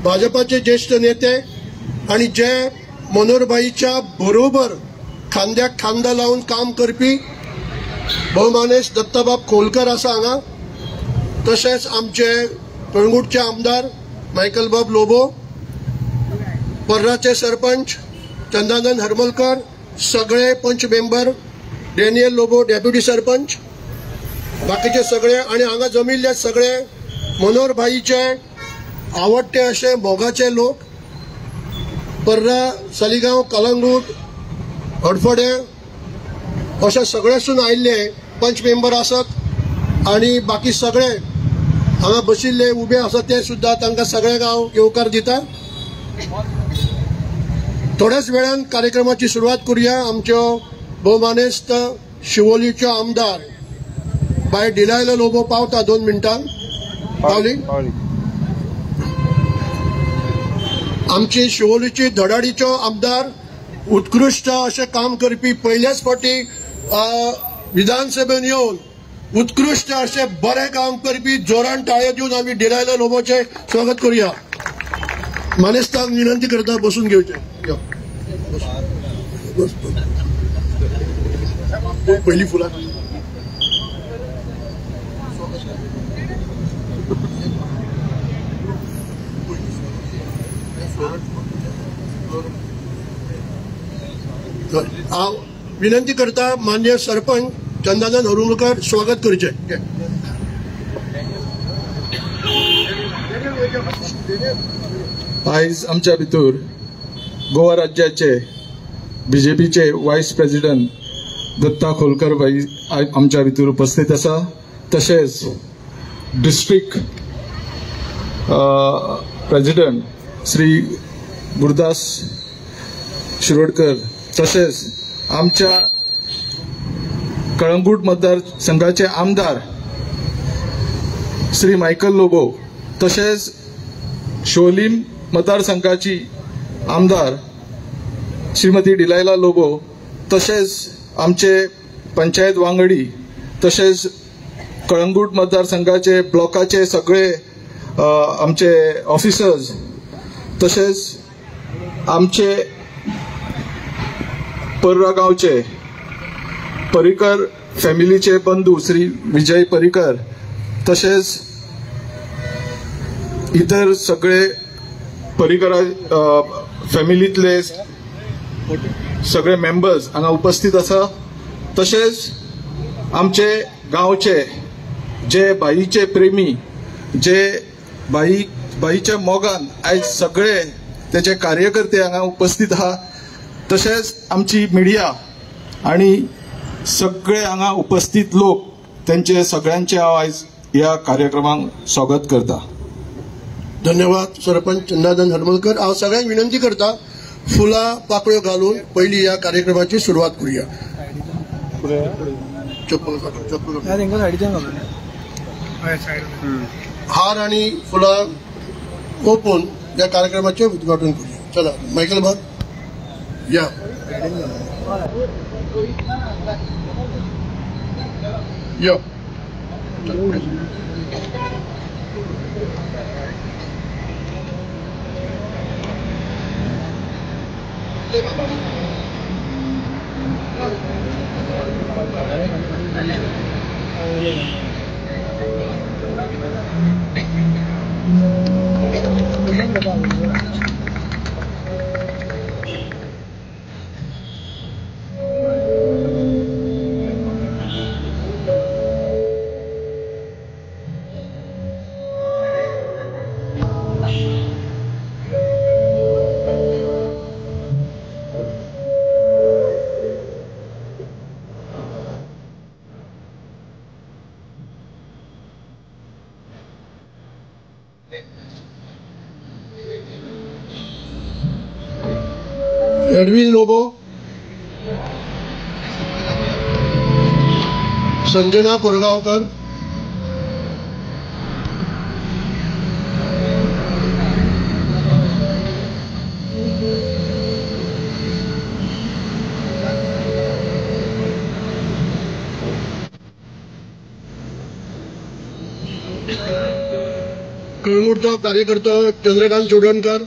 भाजपाचे ज्येष्ठ नेते आणि जे मनोहरभाईच्या बरोबर खांद्याक खांदा लावून काम करपी भोवमानेस्त दत्ताबाब खोलकर आसा हांगा, तशेंच आमचे कळंगूटचे आमदार मायकलबाब लोबो, पर्राचे सरपंच चंदानंद हरमलकर, सगळे पंच member, Daniel Lobo deputy sarpanch, बाकीचे सगळे आणि हांगा जमिल्ले सगळे मनोहरभाईचे आवडटे अशे मोगाचे लोक, पर्रा, सालिगांव, कलंगूट, हडफडें अशे सगळेसून आयिल्ले पंच मेंबर आसत आणि बाकी सगळे हांगा बशिल्ले उबे आसा ते सुद्दां तांकां सगळ्यांक हांव येवकार दिता. थोड्याच वेळान कार्यक्रमाची सुरवात करुया. आमच्यो भोवमानेस्त शिवोलीच्यो आमदार बाय डिलायला लोबो पावता 2 मिनटां पावली. आमची शिवोलीची धडाडीच्यो आमदार, उत्कृश्ट अशें काम करपी, पयल्याच फावटी विधानसभेन येवन उत्कृश्ट अशें बरें काम करपी, जोरान टाळयो दिवन आमी डिलायला लोबोचें स्वागत करुया. मानेस्तांक विनंती करता बसून घेवचें. पयली फुलां हांव विनंती करता मान्य सरपंच चंदानंद हरमलकर स्वागत करचें. आयज आमच्या भितर गोवा राज्याचे बीजेपीचे वायस प्रेसिडेंट दत्ता खोलकर भाई आमच्या भितर उपस्थित आसा, तशेंच डिस्ट्रिक्ट प्रेसिडेंट श्री गुरुदास शिरोडकर, तशेंच आमच्या कळंगूट मतदारसंघाचे आमदार श्री मायकल लोबो, तशेंच शिवोली मतदारसंघाची आमदार श्रीमती डिलायला लोबो, तशेंच आमचे पंचायत वांगडी, तशेंच कळंगूट मतदारसंघाचे ब्लॉकाचे सगळे आमचे ऑफिसर्स, तशेंच आमचे पर्रा गांवचे परिकर फॅमिलीचे बंधू श्री विजय परिकर, तशेंच इतर सगळे परिकरा फॅमिलीतले सगळे मेंबर्स हांगा उपस्थित आसा, तशेंच आमचे गांवचे जे बाईचे प्रेमी, जे बाईच्या मोगान आयज सगळे तेचे कार्यकर्ते हांगा उपस्थित आहा, तशेंच आमची मिडिया आणि सगळे हांगा उपस्थित लोक, तेंचे सगळ्यांचे हांव आयज ह्या कार्यक्रमाक स्वागत करता. धन्यवाद सरपंच चंदानंद हरमलकर. हांव सगळ्यांक विनंती करता फुलां पाकळ्यो घालून पयली ह्या कार्यक्रमाची सुरवात करुया. हार आणि फुलां ओपून ह्या कार्यक्रमाचें उद्घाटन करुया. चला मायकल बाब या. यो एडविन लोबो, संजना कोरगांवकर, कळंगूट कार्यकर्तो कार्यकर्तो चंद्रकांत चोडणकर.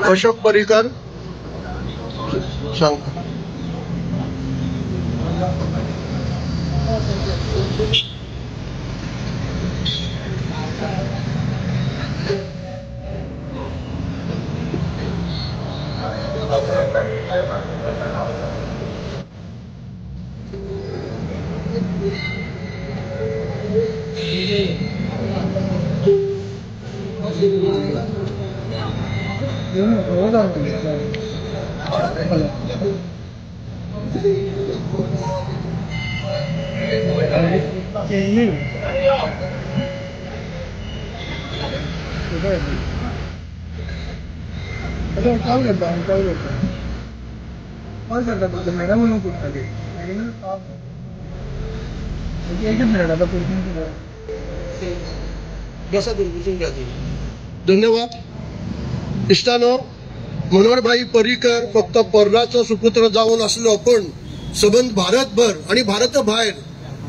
अशोक पर्रीकर सांग. धन्यवाद. इश्टानो, मनोहरभाई पर्रीकर फक्त पर्राचो सुपुत्र जावन आसलो, पण सबंद भारतभर आणि भारत भायर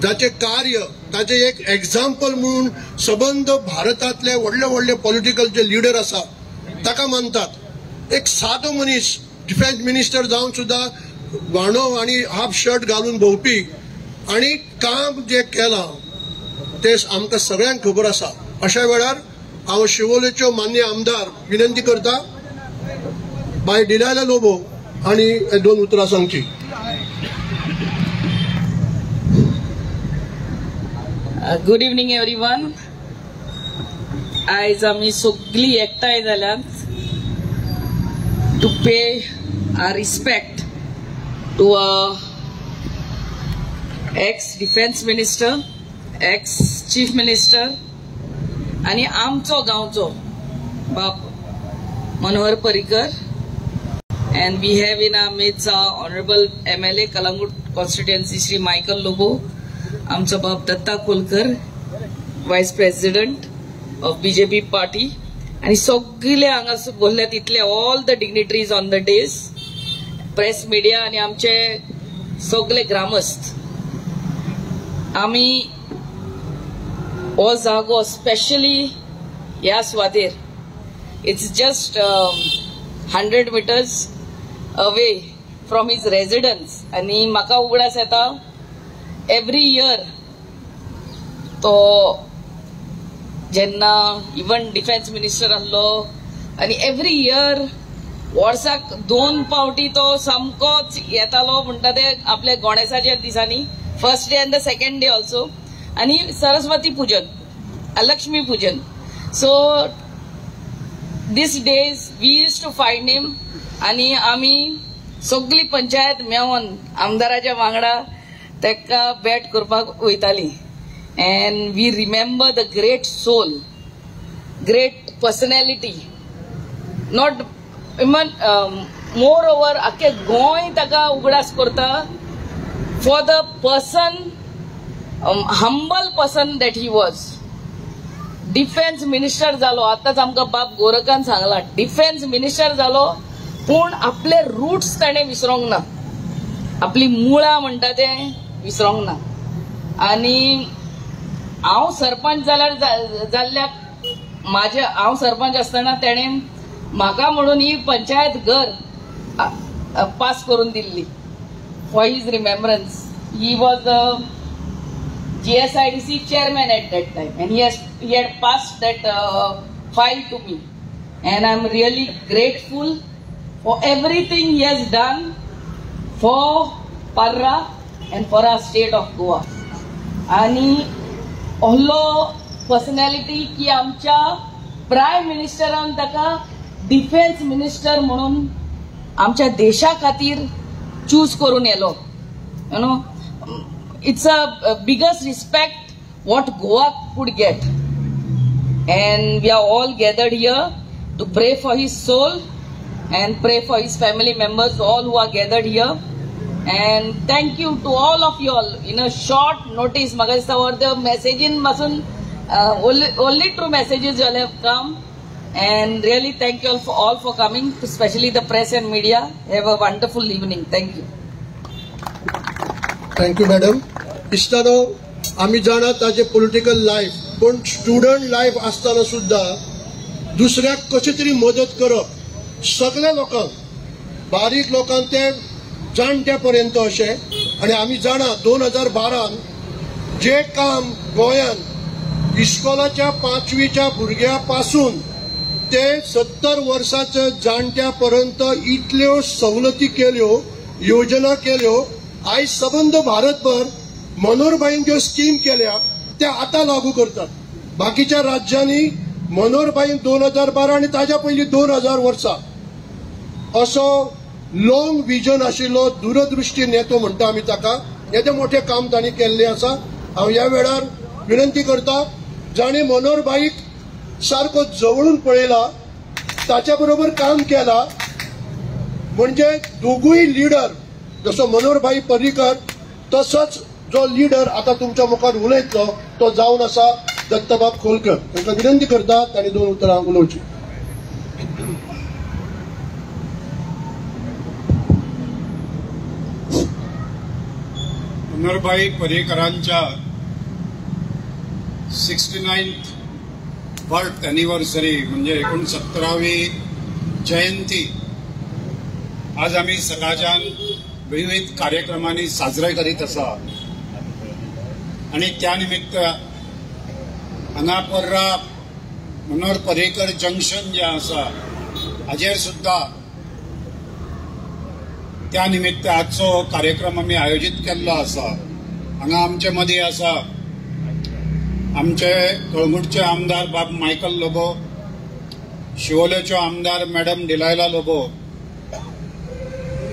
जाचे कार्य ताचे एक एग्जाम्पल म्हणून सबंद भारतांतले व्हडले व्हडले पॉलिटिकल जे लिडर आसा ताका मानतात. एक सादो मनीस डिफेन्स मिनिस्टर जावन सुद्दां व्हाणो आनी हाफ शर्ट घालून भोंवपी आनी काम जें केलां तें आमकां सगळ्यांक खबर आसा. अशा वेळार हांव शिवोलेच्यो मान्य आमदार विनंती करता बाय डिलायला लोबो आनी दोन उतरां सांगची. Good evening everyone. आयज आमी सगळीं एकठांय जाल्यात to pay our respect to ex defence minister, ex chief minister आनी आमचो गांवचो बाप Manohar Parrikar. And we have in our midst our honourable MLA Calangute constituency Shri Michael Lobo, आमचो बाप Datta Kolkar, vice president of BJP party, आनी सगळे हांगा बोल्ले तितले all the dignitaries on the dais, press media आनी आमचे सगळे ग्रामस्थ. आमी हो जागो स्पेशली ह्या सुवातेर, it's just 100 meters away from his residence. आनी म्हाका उगडास येता एवरी इयर तो जेन्ना इवन डिफेन्स मिनिस्टर आसलो आनी एवरी इयर वर्साक 2 पावटी तो सामकोच येतालो म्हणटा ते आपल्या गणेशाच्या दिसांनी, first day and the second day also, आनी Saraswati Pujan, Lakshmi Pujan. So this days we use to find him. आनी आमी सगळी पंचायत मेळोन आमदाराच्या वांगडा ताका भेट करपाक वयताली. And we remember the great soul, great personality, not even moreover आख्खे गोंय ताका उगडास करता for the person, humble person that he was. Defence minister जालो, आतांच आमकां बाब गोरखान सांगला, डिफेन्स मिनिस्टर जालो पूण आपले रुट्स ताणें विसरोंक ना, आपली मुळां म्हणटा तें विसरोंक ना. आनी हांव सरपंच जाल्यार जाल्ल्याक म्हाजे हांव सरपंच आसतना तेणें म्हाका म्हणून ही पंचायत घर पास करून दिल्ली for his remembrance. He was a GSIDC chairman at that time and he had passed that file to me, and I am really grateful for everything he has done for Parra and for our state of Goa. आनी ohlo personality की आमच्या prime मिनिस्टरान ताका defence minister म्हणून आमच्या देशा खातीर choose करून येलो. You know, it's a biggest respect what Goa could get, and we are all gathered here to pray for his soul and pray for his family members, all who are gathered here. And thank you to all of you all. In a short notice, म्हाका दिसता or the messaging पासून only true messages you all have come. And really thank you all for coming, especially the press and media. Have a wonderful evening. Thank you. Thank you, madam. इश्टानो, आमी जाणा ताजे political life, पण student life आसतना सुद्धा दुसऱ्याक कशें तरी मदत करप, सगळ्या लोकांक, बारीक लोकांक ते जाणट्या पर्यंत अशें. आनी आमी जाणा 2012 जे काम गोंयांत इस्कॉलाच्या 5वीच्या भुरग्या पासून ते 70 वर्साच्या जाणट्या पर्यंत इतल्यो सवलती केल्यो, योजना केल्यो. आयज सबंद भारतभर मनोहरभाईन ज्यो स्कीम केल्या त्या आतां लागू करतात. बाकीच्या राज्यांनी मनोहरभाईन 2012 आनी ताज्या पयलीं 2000 वर्सां असो लॉंग विजन आशिल्लो दूरदृष्टी नेतो म्हणटा आमी ताका, येदें मोठें काम तांणी केल्लें आसा. हांव ह्या वेळार विनंती करता, जांणी मनोहरभाईक सारको जवळून पळयला, ताच्या बरोबर काम केला, म्हणजे दोगूय लिडर, जसो मनोहरभाई पर्रीकर तसोच जो लिडर आता तुमच्या मुखार उलयतलो तो जावन आसा दत्तबाब खोलकर. तांकां विनंती करता तांणी 2 उतरां उलोवची. मनोहरभाई पर्रीकरांच्या 69th birth anniversary म्हणजे 69वी जयंती आज आमी सकाळच्यान विविध कार्यक्रमांनी साजरे करीत आसा. आनी त्या निमित्त हांगा पर्रा मनोहर पर्रीकर जंक्शन जें आसा हाजेर सुद्दां त्या निमित्त आजचो कार्यक्रम आमी आयोजीत केल्लो आसा. हांगा आमचे मदीं आसा आमचे कळंगूटचे आमदार बाब मायकल लोबो, शिवोलेच्यो आमदार मॅडम डिलायला लोबो,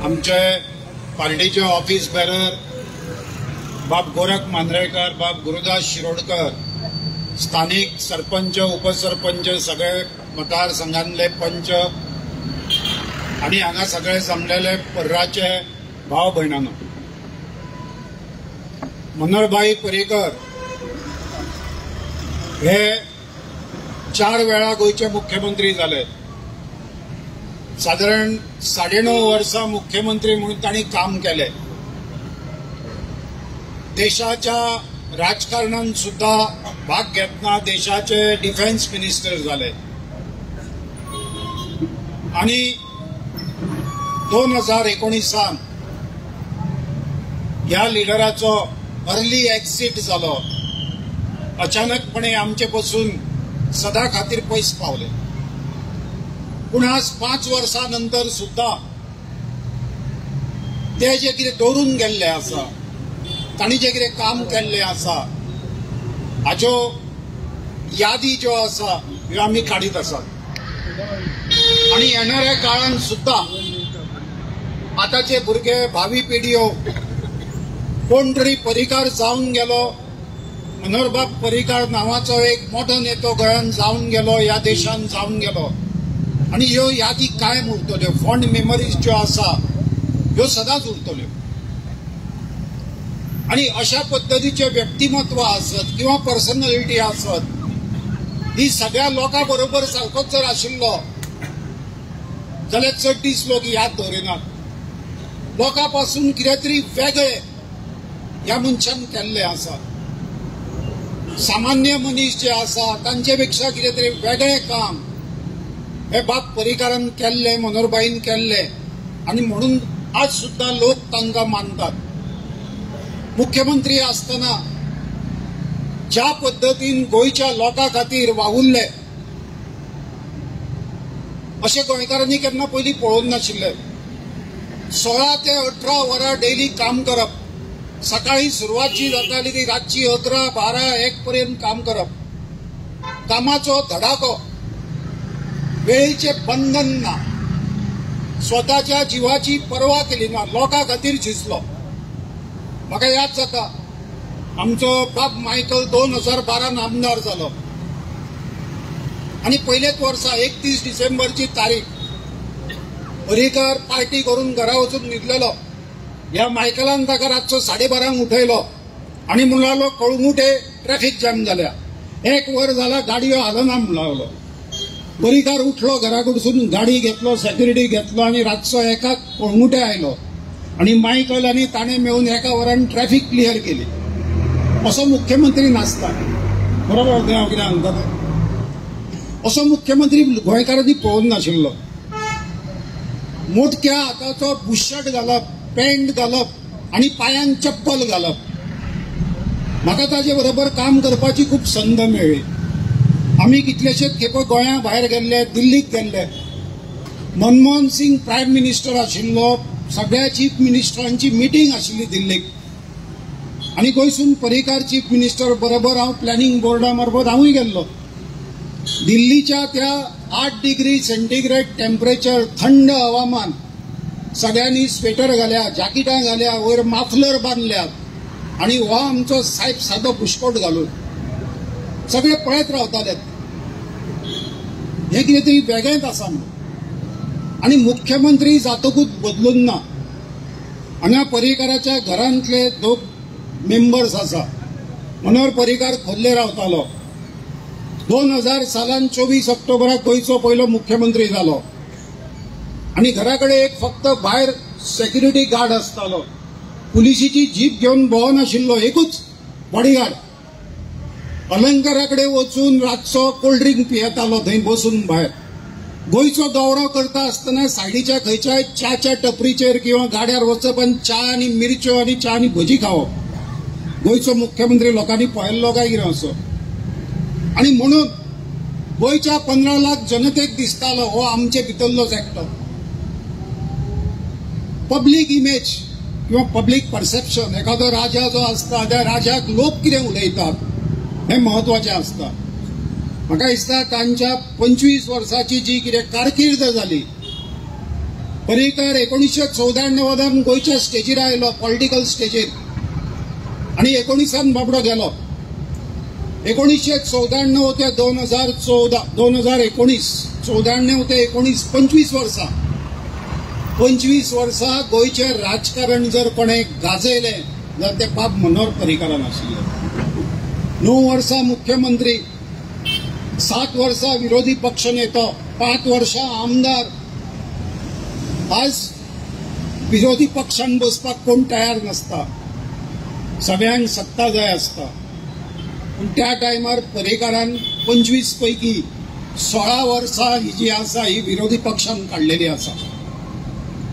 आमचे पार्टीचे ऑफिस बेरर बाब गोरख मांद्रेकर, बाब गुरुदास शिरोडकर, स्थानिक सरपंच, उपसरपंच, सगळे मतदारसंघांतले पंच आणि हांगा सगळे जमलेले पर्राचे भाव भयणांनो, मनोहरभाई पर्रीकर हे 4 वेळा गोंयचे मुख्यमंत्री जाले. सादारण 9.5 वर्सां मुख्यमंत्री म्हणून तांणी काम केले. देशाच्या राजकारणात सुद्धा भाग घेतना देशाचे डिफेन्स मिनिस्टर जाले आणि 2019 ह्या लिडराचो अर्ली एक्सिट जालो. अचानकपणे आमचे पासून सदा खातीर पयस पावले. पूण आज 5 वर्सां नंतर सुद्धा ते जे कितें दवरून गेल्ले आसा, तांणी जे कितें काम केल्लें आसा, हाच्यो यादी ज्यो आसा ह्यो आमी काडीत आसात. आनी येणाऱ्या काळान सुद्धा आतांचे भुरगे, भावी पिढयो, कोण तरी पर्रीकार जावन गेलो, मनोहरबाब पर्रीकार नांवाचो एक मोठो नेतो गोंयांत जावन गेलो, ह्या देशांत जावन गेलो, आनी ह्यो यादी कायम उरतल्यो. फॉन्ड मेमरीज ज्यो आसा ह्यो सदांच उरतल्यो. आनी अशा पद्दतीचे व्यक्तिमत्व आसत किंवा पर्सनॅलिटी आसत ही सगळ्या लोकां बरोबर सारकोच जर आशिल्लो जाल्यार चड दीस लोक याद दवरिनात. लोकां पासून कितें तरी वेगळें ह्या मनशान केल्लें आसा. सामान्य मनीस जे आसा तांचे पेक्षा कितें तरी वेगळें काम हे बाब पर्रीकारान केल्लें, मनोहरभाईन केल्लें, आनी म्हणून आज सुद्दां लोक तांकां मानतात. मुख्यमंत्री आसतना ज्या पद्दतीन गोंयच्या लोकां खातीर वावुरले अशें गोंयकारांनी केन्ना पयलीं पळोवंक नाशिल्लें. 16 ते 18 वरां डेली काम करप, सकाळी सुरवात जी जाताली ती रातची 11, 12, 1 पर्यंत काम करप, कामाचो धडाको, वेळेचे बंधन ना, स्वताच्या जिवाची पर्वा केली ना, लोकां खातीर झिजलो. म्हाका याद जाता आमचो बाब मायकल 2012 आमदार जालो. आनी पयलेच वर्सा 31 डिसेंबरची तारीख पर्रीकार पार्टी करून घरा वचून न्हिदलेलो. ह्या मायकलान ताका रातचो 12:30 उठयलो आनी म्हणूं लागलो कळंगुटे ट्रॅफिक जॅम जाल्या, 1 वर जाला गाडयो हालना म्हणूं लागलो. पर्रीकार उठलो घरा कडसून, गाडी घेतलो, सेक्युरिटी घेतलो आनी रातचो 1 कळंगुटे आयलो आनी मायकल आनी ताणें मेळून 1 वरान ट्रॅफिक क्लियर केली. असो मुख्यमंत्री नासता, बरोबर हांव कितें सांगता? असो मुख्यमंत्री गोंयकारांनी पळोवंक नाशिल्लो. मोटक्या हाताचो बुशर्ट घालप, पॅन्ट घालप आनी पांयांक चप्पल घालप. म्हाका ताजे बरोबर काम करपाची खूब संद मेळ्ळी. आमी कितलेशेच खेपो गोंया भायर गेल्ले, दिल्लीक गेल्ले. मनमोहन सिंग प्रायम मिनिस्टर आशिल्लो, सगळ्या चीफ मिनिस्टरांची मिटींग आशिल्ली दिल्लीक आनी गोंयसून पर्रीकार चीफ मिनिस्टर बरोबर हांव प्लॅनिंग बोर्डा मार्फत हांवूय गेल्लो. दिल्लीच्या त्या 8 डिग्री सेंटीग्रेड टेम्परेचर, थंड हवामान, सगळ्यांनी स्वेटर घाल्या, जॅकेटां घाल्या, वयर माफलर बांदल्यात आनी हो आमचो सायब सादो बुशकोट घालून सगळे पळयत रावताले. हें कितें तरी वेगळेंच आसा म्हणून. आनी मुख्यमंत्री जातकूच बदलून ना. हांगा पर्रीकाराच्या घरांतले 2 मेंबर्स आसा. मनोहर पर्रीकार खोर्ले रावतालो. 2000 सालान 24 ऑक्टोबराक गोंयचो पयलो मुख्यमंत्री जालो आनी घरा कडेन एक फक्त भायर सेक्युरिटी गार्ड आसतालो. पुलिशीची जीप घेवन भोंवनाशिल्लो, एकूच बॉडीगार्ड. अलंकारा कडेन वचून रातचो कोल्ड ड्रिंक पियेतालो थंय बसून भायर. गोंयचो दौरो करता आसतना सायडीच्या खंयच्याय च्याच्या टपरीचेर किंवा गाड्यार वचप आनी च्या आनी मिरच्यो आनी च्या आनी भजी खावप. गोंयचो मुख्यमंत्री लोकांनी पळयल्लो काय कितें असो. आनी म्हणून गोंयच्या 15 लाख जनतेक दिसतालो हो आमचे भितरलोच एकटो. पब्लीक इमेज किंवा पब्लीक परसेप्शन, एखादो राजा जो आसता त्या राजाक लोक कितें उलयतात हें म्हत्वाचें आसता. म्हाका दिसता तांच्या 25 वर्साची जी कितें कारकीर्द जाली. पर्रीकार 1994 गोंयच्या स्टेजीर आयलो, पॉलिटिकल स्टेजीर, आनी 19 बाबडो गेलो. 1994 ते 2014, 2019, 94 ते 19, 25 वर्सां, 25 वर्सां गोंयचें राजकारण जर कोणें गाजयलें जाल्यार तें बाब मनोहर पर्रीकारान आशिल्लें. 9 वर्सां मुख्यमंत्री, 7 वर्सां विरोधी पक्ष नेतो, 5 वर्सां आमदार. आज विरोधी पक्षान बसपाक कोण तयार नासता, सगळ्यांक सत्ता जाय आसता. पूण त्या टायमार पर्रीकारान 25 पैकी 16 वर्सां ही जी आसा ही विरोधी पक्षान काडलेली आसा.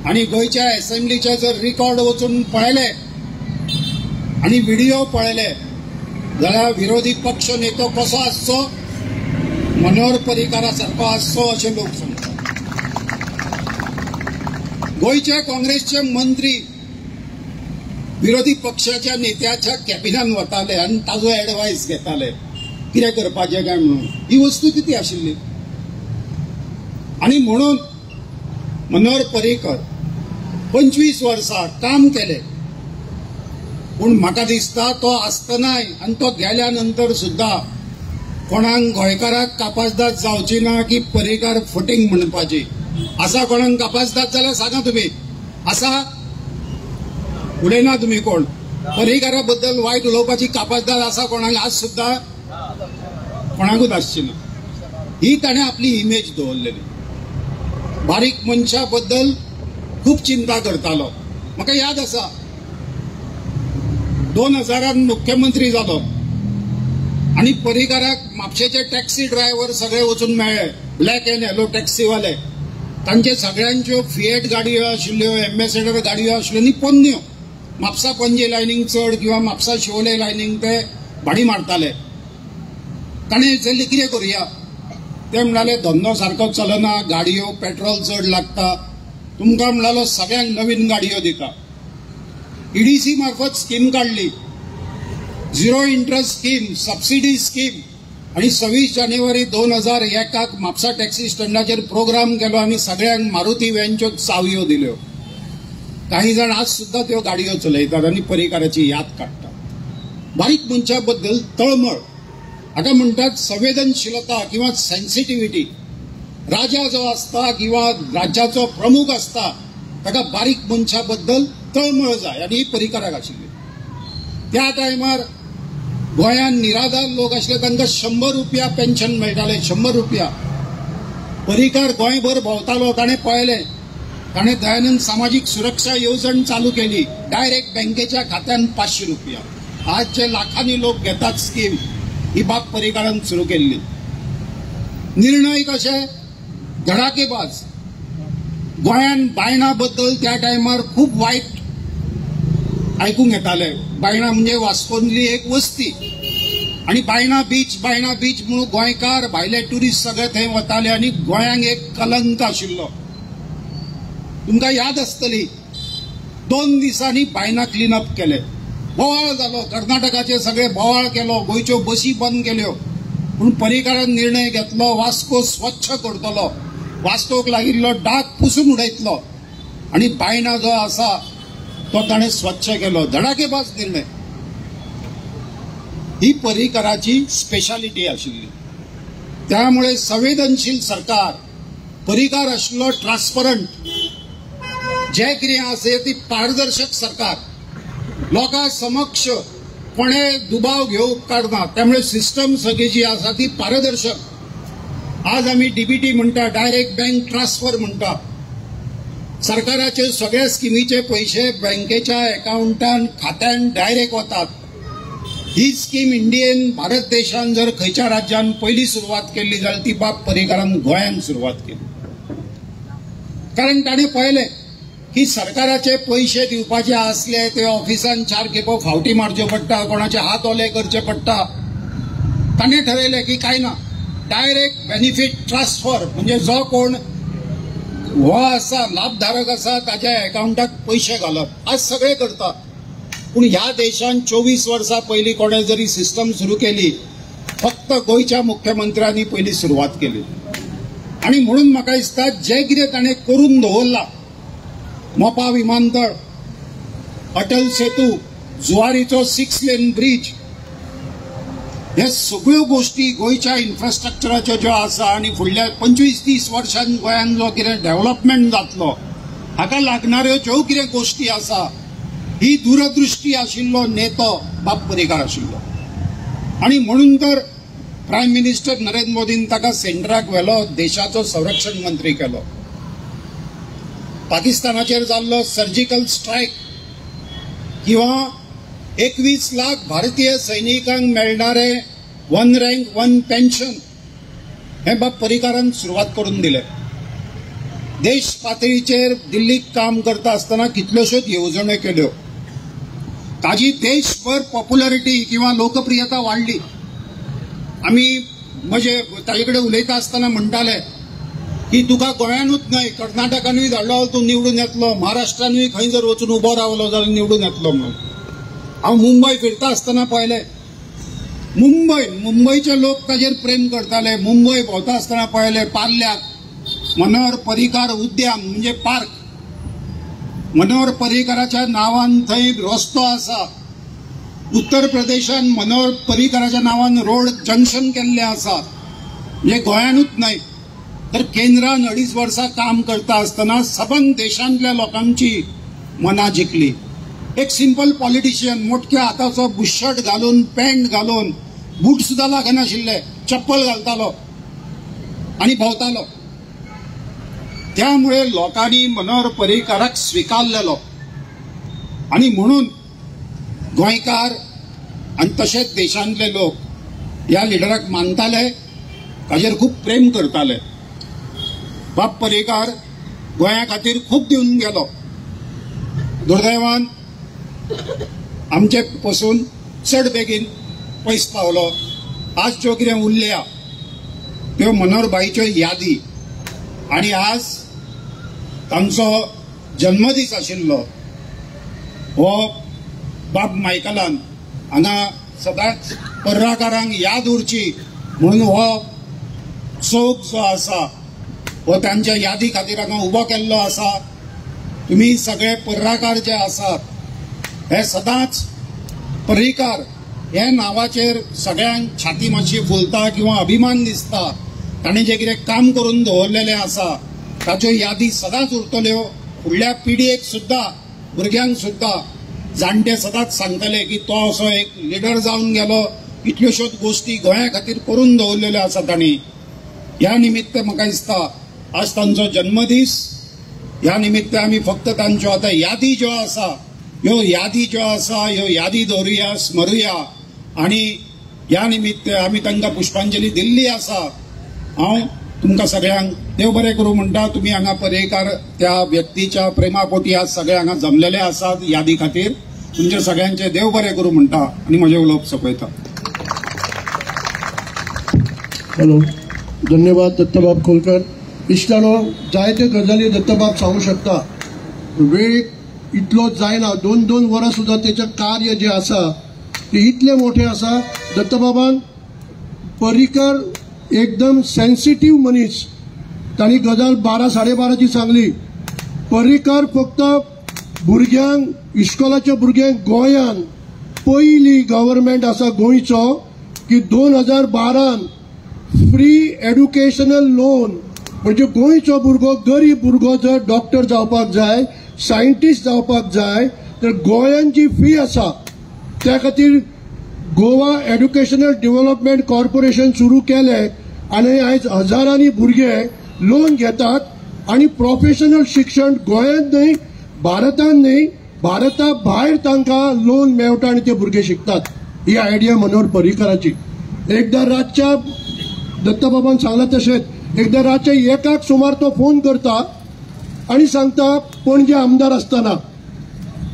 आनी गोंयच्या एसेंब्लीचे जर रिकॉर्ड वचून पळयले आनी व्हिडिओ पळयले जाल्यार विरोधी पक्ष नेतो कसो आसचो, मनोहर पर्रीकारा सारको आसचो अशें लोक सांगतात. गोंयच्या काँग्रेसचे मंत्री विरोधी पक्षाच्या नेत्याच्या कॅबिनान वताले आनी ताजो एडवायस घेताले कितें करपाचें काय म्हणून. ही वस्तुस्थिती आशिल्ली. आनी म्हणून मनोहर पर्रीकर 25 वर्सां काम केलें. पूण म्हाका दिसता तो आसतनाय आनी तो गेल्या नंतर सुद्दां कोणाक गोंयकाराक कापासदाद जावची ना की पर्रीकार फटींग म्हणपाची. आसा कोणाक कापासदाद जाल्यार सांगा तुमी, आसा उलयना तुमी कोण पर्रीकारा बद्दल वायट उलोवपाची कापासदाद आसा कोणाक? आज सुद्दां कोणाकूच आसची ना. ही ताणें आपली इमेज दवरलेली. बारीक मनशा बद्दल खूब चिंता करतालो. म्हाका याद आसा 2000 मुख्यमंत्री जालो आनी पर्रीकाराक म्हापशेचे टॅक्सी ड्रायव्हर सगळे वचून मेळ्ळे, ब्लॅक एन्ड येलो टॅक्सीवाले. तांचे सगळ्यांच्यो फिएट गाडयो आशिल्ल्यो, एम्बेसेडर गाडयो आशिल्ल्यो आनी पोन्न्यो. म्हापसा पणजे लायनींग चड किंवा म्हापसा शिवोले लायनींग ते भाडी मारताले. ताणें विचारलें कितें करुया, ते म्हणाले धंदो सारको चलना, गाडयो पेट्रोल चड लागता, तुमकां म्हणालो सगळ्यांक नवीन गाडयो दिता. ईडीसी मार्फत स्कीम काडली, zero interest scheme, subsidy scheme. आनी 26 जानेवारी 2001 म्हापसा टॅक्सी स्टँडाचेर प्रोग्राम केलो आनी सगळ्यांक मारुती व्हॅनच्यो चावयो दिल्यो. काही जाण आज सुद्दां त्यो गाडयो चलयतात आनी पर्रीकाराची याद काडटात. बारीक मनशा बद्दल तळमळ. हाका म्हणटात संवेदनशीलता किंवा सेन्सिटिव्हिटी. राजा जो आसता किंवा राज्याचो प्रमुख आसता ताका बारीक मनशा बद्दल तळमळ जाय आनी ही पर्रीकाराक आशिल्ली. त्या टायमार गोंयांत निराधार लोक आशिल्ले तांकां 100 रुपया पेन्शन मेळटालें. 100 रुपया. पर्रीकार गोंयभर भोंवतालो, ताणें पळयलें, ताणें दयानंद सामाजीक सुरक्षा येवजण चालू केली. डायरेक्ट बँकेच्या खात्यान 500 रुपया. आज जे लाखांनी लोक घेतात स्कीम, ही बाब पर्रीकारान सुरू केल्ली. निर्णय कशे धडाकेबाज. गोंयांत बायणा बद्दल त्या टायमार खूब वायट आयकूंक येतालें. बायणा म्हणजे वास्कोतली एक वस्ती आनी बायणा बीच, बायणा बीच म्हणून गोंयकार भायले ट्युरिस्ट सगळे थंय वताले आनी गोंयांक एक कलंक आशिल्लो. तुमकां याद आसतली, 2 दिसांनी बायणा क्लीन अप केले. बोवाळ जालो, कर्नाटकाचे सगळे बोवाळ केलो, गोंयच्यो बसी बंद केल्यो. पूण पर्रीकारान निर्णय घेतलो वास्को स्वच्छ करतलो, वास्कोक लागिल्लो डाग पुसून उडयतलो आनी बायणा जो आसा तो ताणें स्वच्छ केलो. धडाकेबाज निर्णय. ही पर्रीकाराची स्पेशालिटी आशिल्ली. त्यामुळे संवेदनशील सरकार, पर्रीकार आशिल्लो ट्रान्सपरंट, जे कितें आसा ती पारदर्शक सरकार, लोकां समक्ष कोणे दुबाव घेवंक काडना. त्यामुळे सिस्टम सगळी जी आसा ती पारदर्शक. आज आमी डीबीटी म्हणटा, डायरेक्ट बँक ट्रान्सफर म्हणटा. सरकाराचे सगळ्या स्किमीचे पयशे बँकेच्या अकाउंटान खात्यान डायरेक्ट वतात. ही स्कीम इंडियन भारत देशान जर खंयच्या राज्यान पयली सुरवात केल्ली जाल्यार ती बाब पर्रीकारान गोंयान सुरवात केली. कारण ताणें पळयलें की सरकाराचे पयशे दिवपाचे आसले ते ऑफिसान 4 खेपो फावटी मारच्यो पडटा, कोणाचे हात ओले करचे पडटा. ताणें ठरयलें की काय ना, डायरेक्ट बेनिफीट ट्रान्सफर म्हणजे जो कोण हो आसा लाभधारक आसा ताच्या अकाउंटाक पयशे घालप. आज सगळे करतात. पूण ह्या देशान 24 वर्सां पयलीं कोणें जरी सिस्टम सुरू केली, फक्त गोंयच्या मुख्यमंत्र्यांनी पयली सुरवात केली. आनी म्हणून म्हाका दिसता जें कितें ताणें करून दवरलां, मोपा विमानतळ, अटल सेतू, जुवारीचो 6 लेन ब्रीज, हे सगळ्यो गोष्टी गोंयच्या इन्फ्रास्ट्रक्चराच्यो ज्यो आसा आनी फुडल्या 25-30 वर्सांत गोंयांत जो कितें डेव्हलपमेंट जातलो हाका लागणाऱ्यो ज्यो कितें गोष्टी आसा, ही दूरदृष्टी आशिल्लो नेतो बाब पर्रीकार आशिल्लो. आनी म्हणून तर प्रायम मिनिस्टर नरेंद्र मोदीन ताका सेंटराक व्हेलो, देशाचो संरक्षण मंत्री केलो. पाकिस्तानाचेर जाल्लो सर्जिकल स्ट्रायक किंवा 21 लाख भारतीय सैनिकांक मेळणारे 1 रँक 1 पेन्शन हे बाब पर्रीकारान सुरवात करून दिले. देश पातळीचेर दिल्लीक काम करता आसतना कितल्योश्योच येवजण्यो केल्यो. ताजी देशभर पॉप्युलरिटी किंवा लोकप्रियता वाडली. आमी म्हणजे ताजे कडेन उलयता आसतना म्हणटाले की तुका गोंयानूच न्हय कर्नाटकानूय धाडलो तूं निवडून येतलो, महाराष्ट्रानूय खंय जर वचून उबो रावलो जाल्यार निवडून येतलो म्हणून. हांव मुंबय फिरता आसतना पळयलें, मुंबयचे लोक ताजेर प्रेम करताले. मुंबय भोंवता आसतना पळयलें, पार्ल्याक मनोहर पर्रीकार उद्यान म्हणजे पार्क, मनोहर पर्रीकाराच्या नांवान थंय रस्तो आसा. उत्तर प्रदेशान मनोहर पर्रीकाराच्या नांवान रोड जंक्शन केल्लें आसा. म्हणजे गोंयानूच न्हय तर केंद्रान 2.5 वर्सां काम करता आसतना सबंद देशांतल्या लोकांची मनां जिखली. एक सिंपल पॉलिटिशियन, मोटक्या हाताचो बुशर्ट घालून, पॅन्ट घालून, बूट सुद्दां लागनाशिल्ले, चप्पल घालतालो आनी भोंवतालो. त्यामुळे लोकांनी मनोहर पर्रीकाराक स्विकारलेलो आनी म्हणून गोंयकार आनी तशेंच देशांतले लोक ह्या लिडराक मानताले, ताजेर खूब प्रेम करताले. बाब पर्रीकार गोंया खातीर खूब दिवन गेलो. दुर्दैवान आमचे पसून चड बेगीन पयस पावलो. आज ज्यो कितें उरल्या त्यो मनोहर भाईच्यो यादी आनी आज तांचो जन्मदीस आशिल्लो. हो बाब मायकलान हांगा सदांच पर्राकारांक याद उरची म्हणून हो चौक जो आसा हो तांच्या यादी खातीर हांगा उबो केल्लो आसा. तुमी सगळे पर्राकार जे आसात हे सदांच पर्रीकार हे नांवाचेर सगळ्यांक छाती मातशी फुलता किंवा अभिमान दिसता. ताणें जें कितें काम करून दवरलेलें आसा ताच्यो यादी सदांच उरतल्यो. फुडल्या पिढयेक सुद्दां, भुरग्यांक सुद्दां जाणटे सदांच सांगतले की तो असो एक लिडर जावन गेलो, इतल्योश्योच गोश्टी गोंया खातीर करून दवरलेल्यो आसा तांणी. ह्या निमित्त म्हाका दिसता आज तांचो जन्मदीस, ह्या निमित्त आमी फक्त तांच्यो आतां यादी ज्यो आसा ह्यो यादी ज्यो आसा ह्यो यादी दवरुया, स्मरुया आनी ह्या निमित्त आमी तांकां पुष्पांजली दिल्ली आसा. हांव तुमकां सगळ्यांक देव बरें करूं म्हणटा. तुमी हांगा पर्येकार त्या व्यक्तीच्या प्रेमापोटी आज सगळे हांगा जमलेले आसात यादी खातीर. तुमच्या सगळ्यांचे देव बरें करूं म्हणटा आनी म्हजें उलोवप सोंपयता. हॅलो, धन्यवाद दत्तबाब खोलकर. इश्टानो, जायते गजाली दत्तबाब सांगू शकता, वेळ इतलो जायना. 2-2 वरां सुद्दां तेचें कार्य जें आसा तें इतलें मोठें आसा. दत्तबाबान पर्रीकर एकदम सेन्सिटीव मनीस, तांणी गजाल 12, 12:30 सांगली. पर्रीकर फक्त भुरग्यांक, इश्कोलाच्या भुरग्यांक गोंयान पयली गव्हर्मेंट आसा गोंयचो की 2012 फ्री एड्युकेशनल लोन, म्हणजे गोंयचो भुरगो, गरीब भुरगो जर डॉक्टर जावपाक जाय, सायंटिस्ट जावपाक जाय तर गोंयान जी फी आसा त्या खातीर गोवा एड्युकेशनल डेव्हलपमेंट कॉर्पोरेशन सुरू केलें आनी आयज हजारांनी भुरगे लोन घेतात आनी प्रोफेशनल शिक्षण गोंयांत न्हय, भारतांत न्हय, भारता भायर तांकां लोन मेळटा आनी ते भुरगे शिकतात. ही आयडिया मनोहर पर्रीकराची. एकदां रातच्या दत्तबाबान सांगलां तशेंच एकदां रातच्या 1 सुमार तो फोन करता आनी सांगता, पणजे आमदार आसतना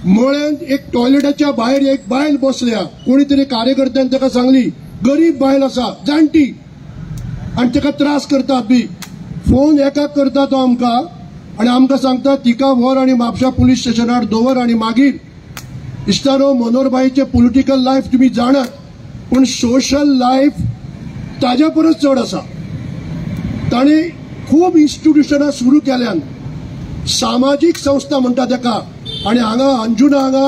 मळ्यांत एक टॉयलेटाच्या भायर एक बायल बसल्या, कोणी तरी कार्यकर्त्यान ताका सांगली गरीब बायल आसा, जाणटी, आनी ताका त्रास करतात बी. फोन एकाक करता तो आमकां आनी आमकां सांगता तिका व्हर आनी म्हापशा पुलीस स्टेशनार दवर. आनी मागीर इश्टानो, मनोहरभाईचें पॉलिटिकल लायफ तुमी जाणात, पूण सोशल लायफ ताज्या परस चड आसा. ताणें खूब इन्स्टिट्युशनां सुरू केल्यान, सामाजीक संस्था म्हणटा ताका. आनी हांगा अंजुना हांगा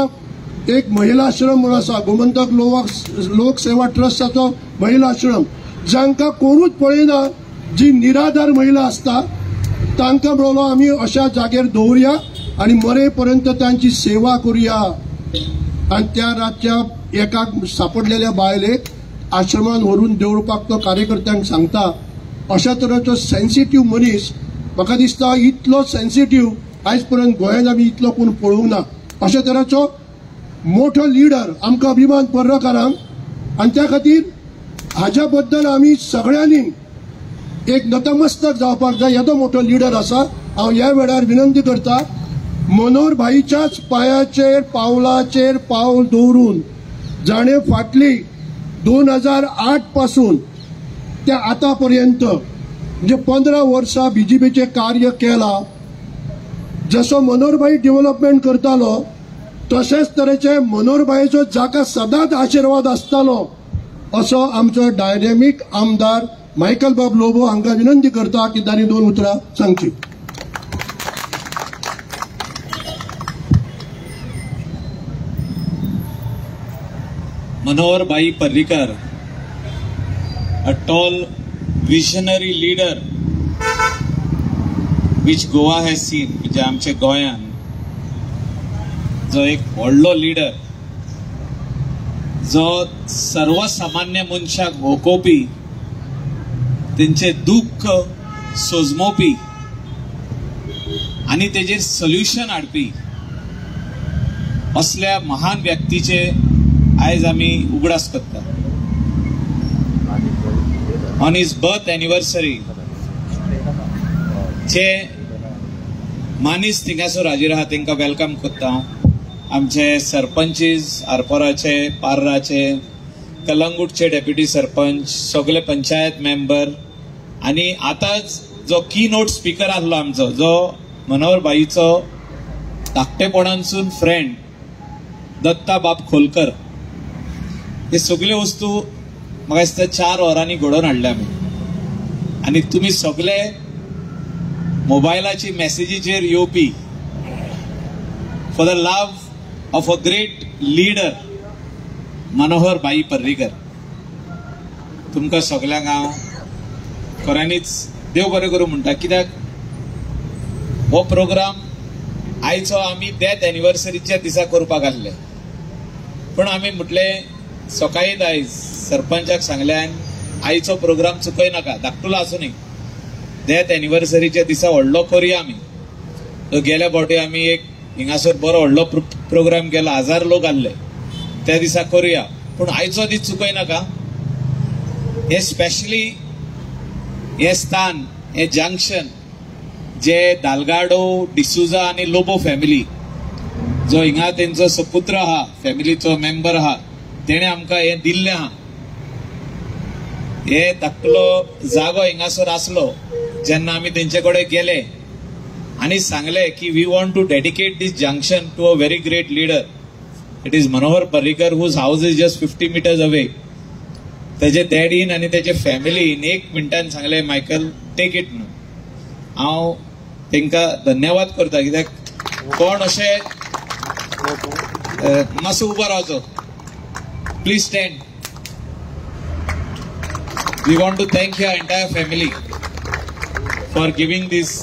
एक महिला आश्रम म्हणून आसा, गोमंतक लोक सेवा ट्रस्टाचो महिला आश्रम, जांकां कोणूच पळयना, जी निराधार महिला आसता तांकां म्हणलो आमी अशा जाग्यार दवरुया आनी मरे पर्यंत तांची सेवा करुया. आनी त्या रातच्या एकाक सापडलेल्या बायलेक आश्रमान व्हरून दवरपाक तो कार्यकर्त्यांक सांगता. अशा तरेचो सेन्सिटीव मनीस, म्हाका दिसता इतलो सेन्सिटीव आयज पर्यंत गोंयांत आमी इतलो कोण पळोवंक ना. अशा तरेचो मोठो लिडर आमकां अभिमान पर्रीकरांक, आनी त्या खातीर हाज्या बद्दल आमी सगळ्यांनी एक नतमस्तक जावपाक जाय. येदो मोठो लिडर आसा. हांव ह्या वेळार विनंती करता, मनोहर भाईच्याच पांयाचेर पावलाचेर पावल दवरून जाणें फाटली 2008 पासून ते आतां पर्यंत म्हणजे 15 वर्सां बीजेपीचें कार्य केलां, जसो मनोहरभाई डेव्हलपमेंट करतालो तशेंच तरेचे मनोहरभाईचो जाका सदांच आशिर्वाद आसतालो असो आमचो डायनेमीक आमदार मायकल बाब लोबो हांकां विनंती करता की तांणी 2 उतरां सांगची. Manohar Bhai Parrikar, a tall visionary leader which Goa has seen, म्हणजे आमच्या गोंयान जो एक व्हडलो लिडर, जो सर्वसामान्य मनशाक वोकोवपी, तेंचे दुख्ख सोजमोवपी आनी तेजेर सोल्युशन हाडपी असल्या महान व्यक्तीचे आयज आमी उगडास करतात. ऑन his birth anniversary जे मानीस थिंगासर हाजीर आहा तेंकां welcome करता हांव. आमचे सरपंचीस, आरपोराचे, पार्राचे, कलंगूटचे डेप्युटी सरपंच, सगळे पंचायत मेंबर, आनी आतांच जो की नोट स्पीकर आसलो आमचो, जो मनोहर भाईचो धाकटेपणांसून फ्रेंड दत्ता बाब खोलकर, हे सगळे वस्तू म्हाका दिसता 4 वरांनी घडोवन हाडल्या आमी. आनी तुमी सगळे मोबायलाची मॅसेजीचेर येवपी for the love of a great leader Manohar भाई पर्रीकर, तुमकां सगल्यांक हांव खऱ्यांनीच देव बरें करूं म्हणटा. कित्याक हो प्रोग्राम आयचो आमी डेथ एनिवर्सरीच्या दिसा करपाक आसले, पूण आमी म्हटलें सकाळीच आयज सरपंचाक सांगल्यान आयचो प्रोग्राम चुकय नाका, धाकटुलो आसूं न्ही, डेथ एनिवर्सरीच्या दिसा व्हडलो करुया आमी. गेल्या फावटी आमी एक हिंगासर बरो व्हडलो प्रोग्राम केलो, 1000 लोक आसले त्या दिसा करुया, पूण आयचो दीस चुकय नाका. हे स्पेशली हे स्थान, हे जंक्शन जे दालगाडो डिसुजा आनी लोबो फॅमिली जो हिंगा तेंचो सपुत्र आहा, फॅमिलीचो मेंबर आहा, तेणे आमकां हें दिल्लें आहा. हे धाकटुलो जागो हिंगासर आसलो जेन्ना आमी तेंचे कडेन गेले आनी सांगले की we want to dedicate this junction to a very great leader, it is Manohar Parrikar, whose house is just 50 metres away. तेजे डॅडीन आनी तेजे फॅमिलीन एक मिनटान सांगले, मायकल टेक it न्हू. हांव तेंकां धन्यवाद करता, कित्याक कोण अशें मातसो उबो रावचो, please stand. We want to thank your entire family for giving this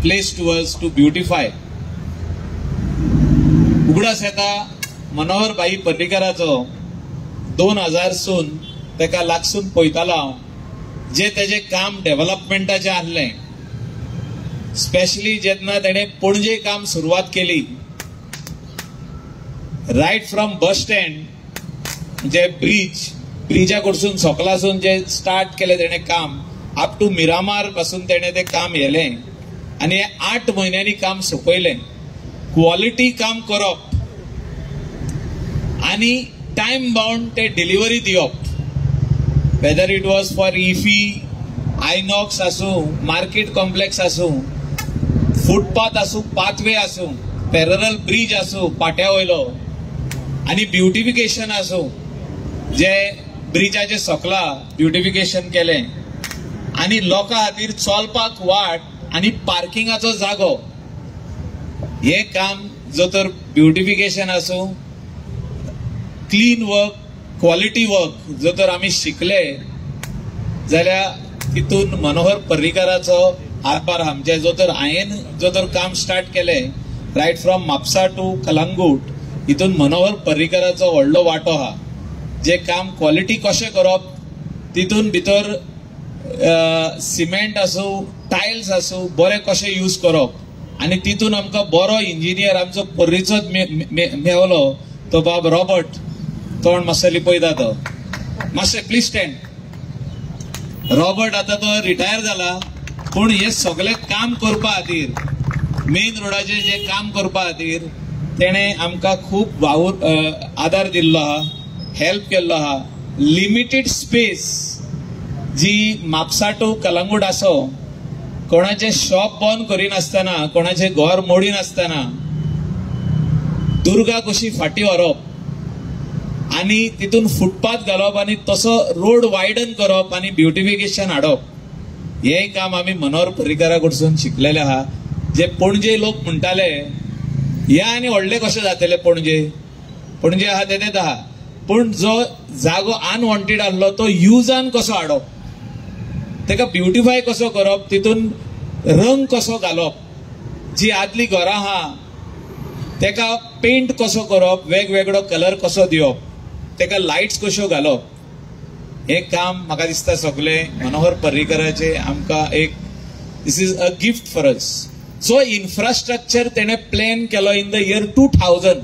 place to us to beautify. उगडास येता मनोहर भाई पर्रीकराचो 2000 सून तेका लागसून पळयतालो हांव, जे तेजें काम डेव्हलपमेंटाचें आसलें, स्पेशली जेन्ना तेणें पणजे काम सुरवात केली, रायट फ्रॉम बस स्टँड जे ब्रीज, ब्रिजा कडसून सोकलासून जे स्टार्ट केलें तेणें काम अप टू मिरामार पासून तेणें तें काम येलें आनी 8 म्हयन्यांनी काम सोंपयलें. क्वॉलिटी काम करप आनी टायम बाउंड ते डिलिव्हरी दिवप, whether it was for IFFI, INOX आसूं, मार्केट कॉम्प्लेक्स आसूं, फुटपाथ आसूं, पाथवे आसूं, पॅरलल ब्रीज आसूं पाट्या वयलो आनी ब्युटिफिकेशन आसूं, जे ब्रिजाचे सकला ब्युटिफिकेशन केलें आनी लोकां खातीर चलपाक वाट आनी पार्किंगाचो जागो, हें काम जो तर ब्युटिफिकेशन आसूं, क्लीन वर्क, क्वॉलिटी वर्क जो तर आमी शिकले जाल्यार तितून मनोहर पर्रीकराचो हातभार आमचे. जो तर हांवें जो तर काम स्टार्ट केलें right from Mapusa to Calangute, हितून मनोहर पर्रीकराचो व्हडलो वांटो आहा. जे काम क्वॉलिटी कशें करप, तितून भितर सिमेंट आसूं, टायल्स आसूं, बरें कशें यूज करप आनी तितून आमकां बरो इंजिनियर आमचो पर्रीचोच मेवलो तो बाब रॉबर्ट, तोंड मातसो लिपयता तो, मातशें प्लीज स्टँड. रॉबर्ट आतां तो रिटायर जाला, पूण हें सगळें काम करपा खातीर, मेन रोडाचेर जें काम करपा खातीर तेणें आमकां खूब वावर आदार दिल्लो आहा, हेल्प केल्लो आहा. लिमिटेड स्पेस जी म्हापसा टू कलंगूट आसो, कोणाचें शॉप बंद करिनासतना, कोणाचें घर मोडिनासतना दुर्गा कशी फाटीं व्हरप आनी तितून फुटपाथ घालप आनी तसो रोड वायडन करप आनी ब्युटिफिकेशन हाडप, हें काम आमी मनोहर पर्रीकरा कडसून शिकलेले आहा. जे पणजे लोक म्हणटाले हे आनी व्हडले कशे जातले पणजे, पणजे आहा तेतेच आहा, पूण जो जागो अनवॉन्टेड आसलो तो युजान कसो हाडप, तेका ब्युटिफाय कसो करप, तितून रंग कसो घालप, जी आदली घरां आहा तेका पेंट कसो करप, वेगवेगळो कलर कसो दिवप, तेका लायट्स कश्यो घालप, हें काम म्हाका दिसता सगळें मनोहर पर्रीकराचें आमकां एक this is a gift for us. So infrastructure तेणें प्लॅन केलो in the year 2000.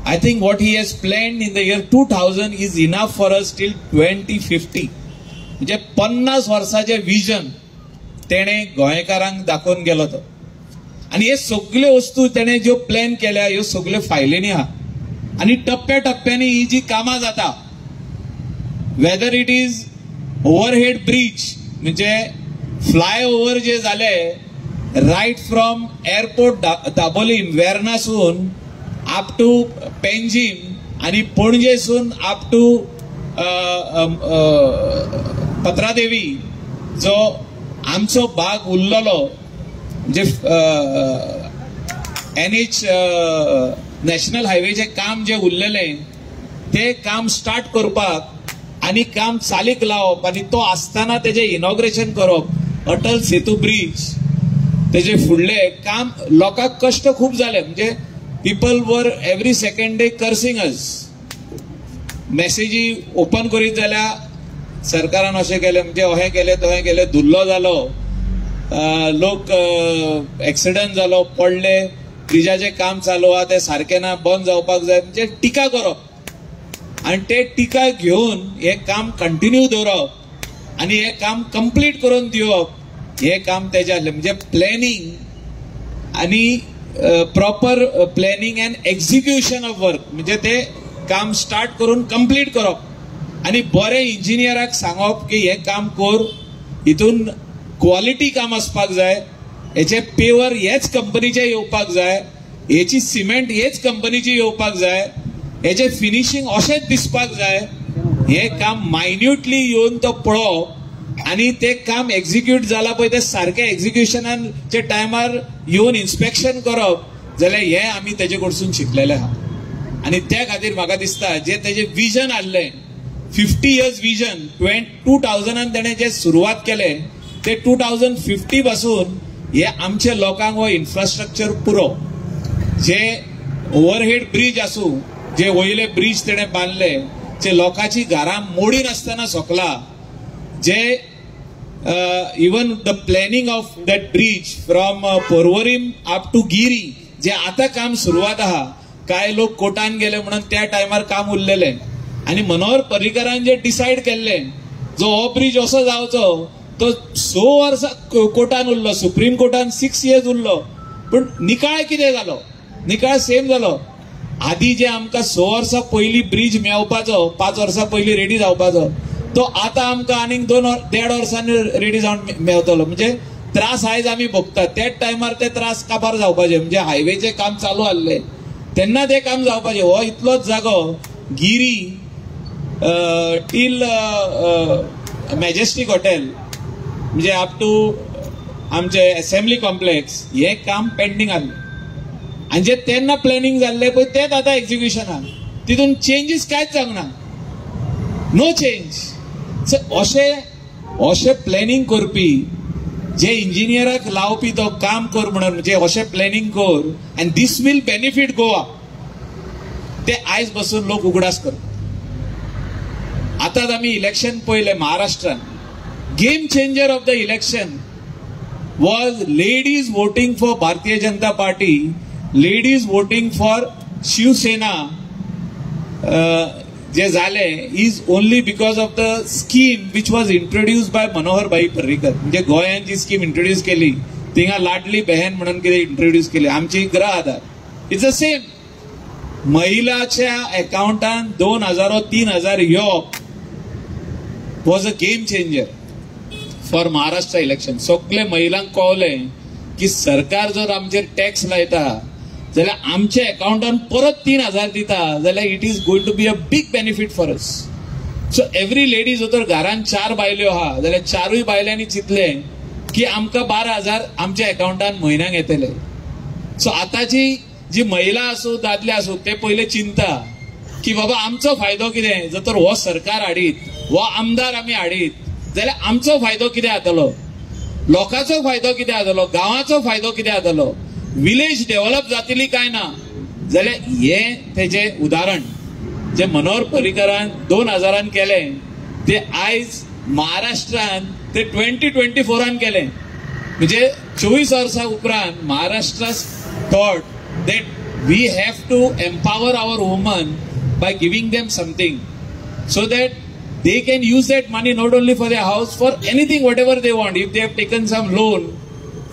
I think what he has planned in the year 2000 is enough for us till 2050. म्हणजे 50 वर्साचें विजन तेणें गोंयकारांक दाखोवन गेलो तो. आनी हे सगल्यो वस्तू तेणें ज्यो प्लॅन केल्या ह्यो सगल्यो फायलींनी आहा आनी टप्प्या टप्प्यांनी ही जी कामां जाता, whether it is overhead bridge म्हणजे फ्लायओव्हर जे जाले रायट फ्रॉम एअरपोर्ट दाबोलीम वेर्नासून अप टू पेंजीम आनी पणजेसून अप टू पत्रादेवी, जो आमचो भाग उरलेलो म्हणजे एनएच नॅशनल हायवेचें काम जें उरलेलें तें काम स्टार्ट करपाक आनी काम चालीक लावप आनी तो आसतना तेजें इनॉग्रेशन करप, अटल सेतू ब्रिज तेजे फुडले काम, लोकांक कश्ट खूब जाले. म्हणजे people were every second day cursing us. मॅसेजी open करीत जाल्यार सरकारान अशें केलें, म्हणजे अहें केलें तहें केलें, धुल्लो जालो, लोक एक्सिडंट जालो, पडले, ब्रिजाचें काम चालू आहा तें सारकें ना, बंद जावपाक जाय, म्हणजे टिका करप आनी ते टिका घेवन हें काम कंटिन्यू दवरप आनी हें काम कंप्लीट करून दिवप, हें काम तेजें आसलें. म्हणजे प्लॅनिंग आनी proper planning and execution of work, म्हणजे ते काम स्टार्ट करून कंप्लीट करप आनी बरे इंजिनियराक सांगप की हें काम कर, हितून क्वॉलिटी काम आसपाक जाय, हेचे पेवर हेच कंपनीचे येवपाक जाय, हेची सिमेंट हेच कंपनीची येवपाक जाय, हेचे फिनिशींग अशेंच दिसपाक जाय. हें काम मायन्युटली येवन तो पळोवप आनी ते काम एक्झिक्यूट जाला पळय तें सारकें एक्झिक्युशनाच्या टायमार येवन इन्स्पेक्शन करप, जाल्यार हें आमी तेजे कडसून शिकलेलें आहा. आनी त्या खातीर म्हाका दिसता जे तेजें विजन आसलें, 50 इयर्स विजन, 2000 तेणें जे सुरवात केलें ते 2050 पासून हे आमच्या लोकांक हो इन्फ्रास्ट्रक्चर पुरो, जे ओवरहेड ब्रीज आसूं, जे वयले ब्रीज तेणें बांदले, जे लोकांची घरां मोडी नासतना सोकला, जे even the planning of that bridge from Porvorim up to Giri, जे आतां काम सुरवात आहा, कांय लोक कोर्टान गेले म्हणून त्या टायमार काम उरलेलें आनी मनोहर पर्रीकरान जे डिसायड केल्लें जो हो ब्रीज असो जावचो, तो 6 वर्सां कोर्टान उरलो, सुप्रीम कोर्टान 6 इयर्स उरलो, पूण निकाळ कितें जालो, निकाळ सेम जालो. आदी जे आमकां 6 वर्सां पयलीं ब्रीज मेळपाचो, 5 वर्सां पयलीं रेडी जावपाचो, तो आतां आमकां आनीक 2-1.5 वर्सांनी रेडी जावन मेळटलो. म्हणजे त्रास आयज आमी भोगतात त्याच टायमार ते त्रास काबार जावपाचे. म्हणजे हायवेचें काम चालू आसलें तेन्ना तें काम जावपाचें. हो इतलोच जागो गिरी टील मॅजेस्टीक हॉटेल, म्हणजे अप टू आमचे असेंब्ली कॉम्प्लेक्स, हें काम पेंडींग आसलें आनी जे तेन्ना प्लॅनिंग जाल्लें पळय तेंच आतां एक्झिक्युशनाक, तितून चेंजीस कांयच जावंक ना, नो चेंज. अशें अशें प्लॅनिंग करपी जे इंजिनियराक लावपी तो काम कर म्हणून, म्हणजे अशें प्लॅनिंग कर and this will benefit Goa, ते आयज बसून लोक उगडास करतात. आतांच आमी इलेक्शन पळयलें महाराष्ट्रान, game changer of the election was ladies voting for Bharatiya Janata Party, ladies voting for Shiv Sena. जे जाले is only because of the scheme which was introduce by Manohar Bhai Parrikar. म्हणजे गोंयान जी scheme introduce केली थिंगा लाडली बहन म्हणून कितें introduce केली, आमची गृह आधार, it's a same. महिलाच्या अकाउंटान 2000 3000 येवप was a game changer for Maharashtra election. सगळे महिलांक कळलें की सरकार जर आमचेर टॅक्स लायता जाल्यार आमच्या अकाउंटान परत 3000 दिता जाल्यार it is going to be a big benefit for us. So every lady जर तर घरान 4 बायल्यो आहा जाल्यार 4 बायल्यांनी चिंतलें की आमकां 12,000 आमच्या अकाउंटान म्हयन्याक येतले. सो आतांची जी महिला आसूं दादले आसूं ते पयले चिंता की बाबा आमचो फायदो कितें, जर तर हो सरकार हाडीत, हो आमदार आमी हाडीत जाल्यार आमचो फायदो कितें जातलो, लोकांचो फायदो कितें जातलो, गांवाचो फायदो कितें जातलो, विलेज डेव्हलप जातली काय ना. जाल्यार हें तेजें उदाहरण जे मनोहर पर्रीकरान 2000 केलें ते आयज महाराष्ट्रान ते 2024 केलें. म्हणजे 24 वर्सां उपरांत Maharashtra thought that we have to empower our women by giving them something so that they can use that money not only for their house, for anything, whatever they want. If they have taken some loan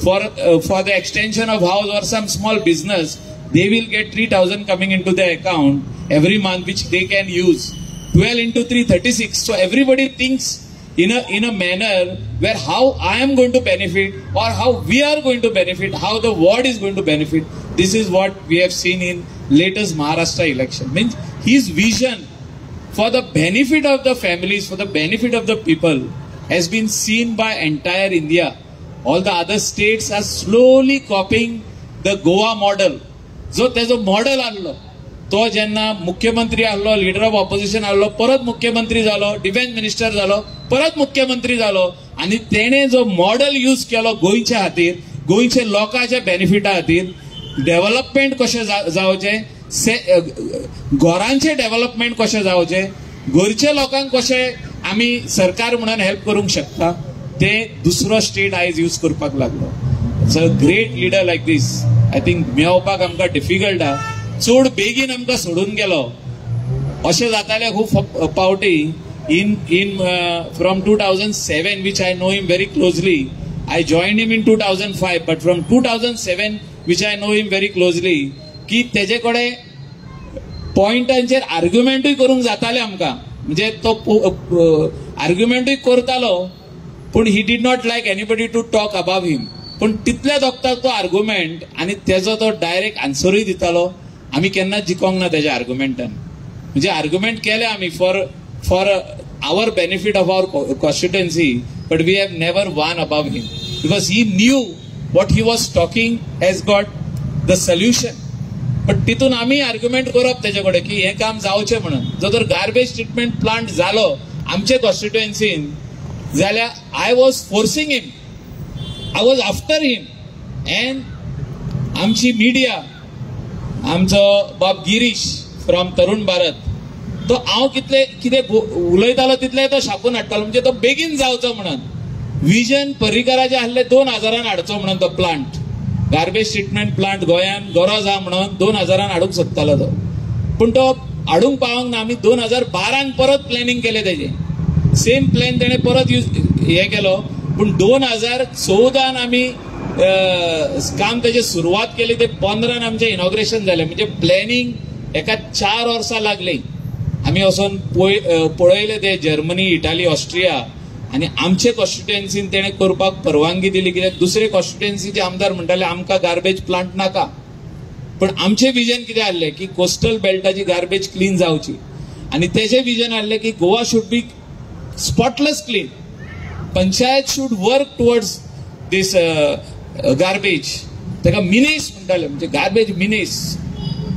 for the extension of house or some small business, they will get 3,000 coming into their account every month, which they can use. 12 into 3, 36. So everybody thinks in a manner where how I am going to benefit or how we are going to benefit, how the ward is going to benefit. This is what we have seen in latest Maharashtra election. Means his vision for the benefit of the families, for the benefit of the people has been seen by entire India. All the other states are slowly copying the Goa model, जो तेजो model आहलो तो जेन्ना मुख्यमंत्री आहलो, leader of opposition आहलो, परत मुख्यमंत्री जालो, डिफेन्स मिनिस्टर जालो, परत मुख्यमंत्री जालो आनी तेणे जो मॉडल यूज केलो गोंयच्या खातीर, गोंयच्या लोकांच्या बेनिफिटा खातीर, डेव्हलपमेंट कशें जावचें, घरांचें डेव्हलपमेंट कशें जावचें, घरच्या लोकांक कशें आमी सरकार म्हणून हेल्प करूंक शकता, ते दुसरो स्टेट आयज यूज करपाक लागलो. It's a great leader like this I think मेळोवपाक आमकां डिफिकल्ट आहा. चड बेगीन आमकां सोडून गेलो अशें जातालें खूब पावटी. In from 2007 which I know him very closely, I join him in 2005, but from 2007 which I know him very closely की तेजे कडेन पॉयंटांचेर आर्ग्युमेंटूय करूंक जातालें आमकां. म्हणजे तो आर्ग्युमेंटूय करतालो, पूण he did not like anybody to talk above him. पूण तितल्या दोगताक तो आर्ग्युमेंट आनी तेजो तो डायरेक्ट आन्सरूय दितालो. आमी केन्नाच जिकोंक ना तेज्या आर्ग्युमेंटान. म्हणजे आर्ग्युमेंट केले आमी for our benefit of our constituency, but we have never won above him because he knew what he was talking has got the solution. But तितून आमी आर्ग्युमेंट करप तेजे कडेन की हें काम जावचें म्हणून. जर तर गार्बेज ट्रिटमेंट प्लांट जालो आमचे कॉन्स्टिट्युएन्सीन जाल्यार I was forcing him, I was after him. And आमची मिडिया, आमचो बाब गिरीश फ्रॉम तरुण भारत, तो हांव कितले कितें उलयतालो तितले तो छापून हाडटालो. म्हणजे तो बेगीन जावचो म्हणून. विजन पर्रीकराचें आहले 2000 हाडचो म्हणून तो प्लांट, गार्बेज ट्रिटमेंट प्लांट गोंयान गरज आहा म्हणून 2000 हाडूंक सोदतालो तो, पूण तो हाडूंक पावंक ना. आमी 2012 परत प्लॅनिंग केलें तेजें, सेम प्लॅन तेणें परत यूज हें केलो. पूण 2014 आमी काम तेजें सुरवात केली, ते 15 आमचें इनॉग्रेशन जालें. म्हणजे प्लॅनिंग एका 4 वर्सां लागलीं. आमी वचोन पळयलें ते जर्मनी, इटाली, ऑस्ट्रिया, आनी आमचे कॉन्स्टिट्युएन्सीन तेणें करपाक परवानगी दिली. कित्याक दुसरे कॉन्स्टिट्युएन्सीचे आमदार म्हणटाले आमकां गार्बेज प्लांट नाका. पण आमचें विजन कितें आहलें की कोस्टल बेल्टाची गार्बेज क्लीन जावची, आनी तेजें विजन आहलें की Goa should be spotless clean, panchayat should work towards this garbage. ताका मिनेस म्हणटाले, म्हणजे गार्बेज मिनेस.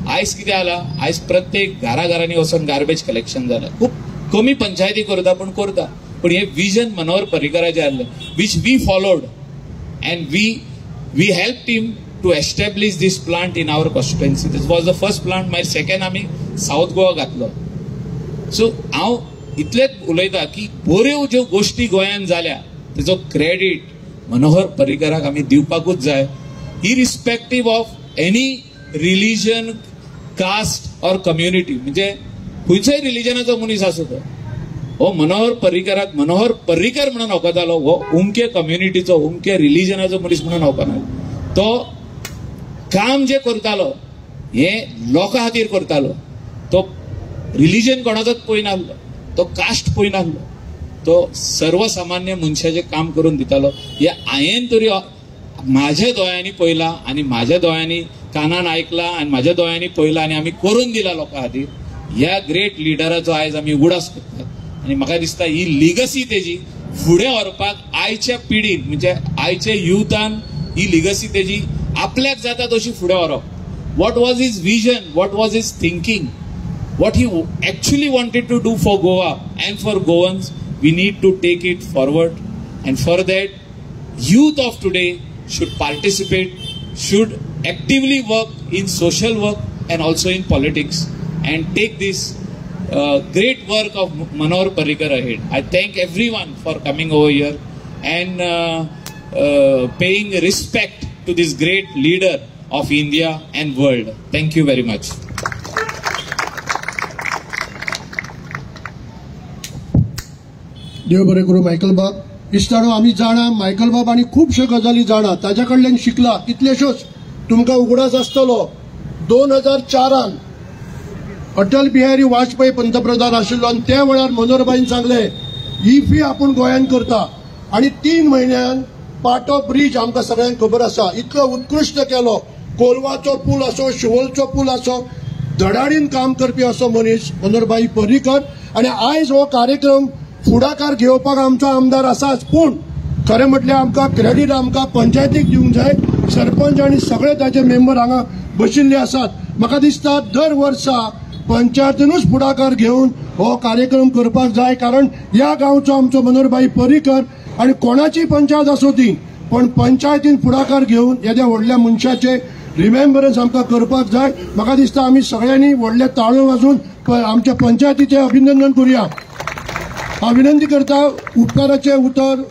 आयज कितें जाला, आयज प्रत्येक घराघरांनी वचून गार्बेज कलेक्शन जालां. खूब कमी पंचायती करता, पूण करता. पूण हें विजन मनोहर पर्रीकराचें आहलें, which we followed and we help him to establish this plant in our constituency. This was the first plant. मागीर सेकंड आमी सावथ गोवा घातलो. सो हांव इतलेंच उलयता की बऱ्यो ज्यो गोश्टी गोंयांत जाल्या तेजो क्रेडीट मनोहर पर्रीकराक आमी दिवपाकूच जाय, irrespective of any religion, caste or community. म्हणजे खंयच्याय रिलिजनाचो मनीस आसूं तो, हो मनोहर पर्रीकराक मनोहर पर्रीकर म्हणून वखतालो, हो उमके कम्युनिटीचो, उमके रिलिजनाचो मनीस म्हणून वखना. तो काम जे करतालो हें लोकां खातीर करतालो. तो रिलिजन कोणाचोच पळयनासलो, तो कास्ट पळयनासलो, तो सर्वसामान्य मनशाचें काम करून दितालो. हें हांवें तरी म्हाज्या दोळ्यांनी पळयलां आनी म्हाज्या दोळ्यांनी कानान आयकलां आनी म्हाज्या दोळ्यांनी पळयलां आनी आमी करून दिलां लोकां खातीर. ह्या ग्रेट लिडराचो आयज आमी उगडास करतात आनी म्हाका दिसता ही लिगसी तेजी फुडें व्हरपाक आयच्या पिढीन, म्हणजे आयच्या युथान ही लिगसी तेजी आपल्याक जाता तशी फुडें व्हरप. What was his vision, what was his thinking, what he actually wanted to do for Goa and for Goans, we need to take it forward. And for that, youth of today should participate, should actively work in social work and also in politics, and take this great work of Manohar Parrikar ahead. I thank everyone for coming over here and paying respect to this great leader of India and world. Thank you very much. देव बरें करूं Michael बाब. इश्टानो, आमी जाणा Michael बाब आनी खुबश्यो गजाली जाणा, ताज्या कडल्यान शिकला कितलेश्योच. तुमकां उगडास आसतलो 2004 अटल बिहारी वाजपेयी पंतप्रधान आशिल्लो आनी त्या वेळार मनोहरबाईन सांगलें इफी आपूण गोंयांत करता, आनी 3 म्हयन्यान पाटो ब्रीज आमकां सगळ्यांक खबर आसा इतलो उत्कृश्ट केलो. कोलवाचो पूल आसो, शिवोलचो पूल आसो, धडाडीन काम करपी असो मनीस मनोहरबाई पर्रीकर. आनी आयज हो कार्यक्रम फुडाकार घेवपाक आमचो आमदार आसाच, पूण खरें म्हटल्यार आमकां क्रेडीट आमकां पंचायतीक दिवंक जाय. सरपंच आनी सगळे ताचे मेंबर हांगा बशिल्ले आसात. म्हाका दिसता दर वर्सा पंचायतीनूच फुडाकार घेवन हो कार्यक्रम करपाक जाय, कारण ह्या गांवचो आमचो मनोहरभाई पर्रीकर आनी कोणाची पंचायत आसूं ती, पण पंचायतीन फुडाकार घेवन येद्या व्हडल्या मनशाचे रिमेंबरन्स आमकां करपाक जाय. म्हाका दिसता आमी सगळ्यांनी व्हडले ताळयो वाजून आमच्या पंचायतीचें अभिनंदन करुया. हांव विनंती करता उपकाराचें उतर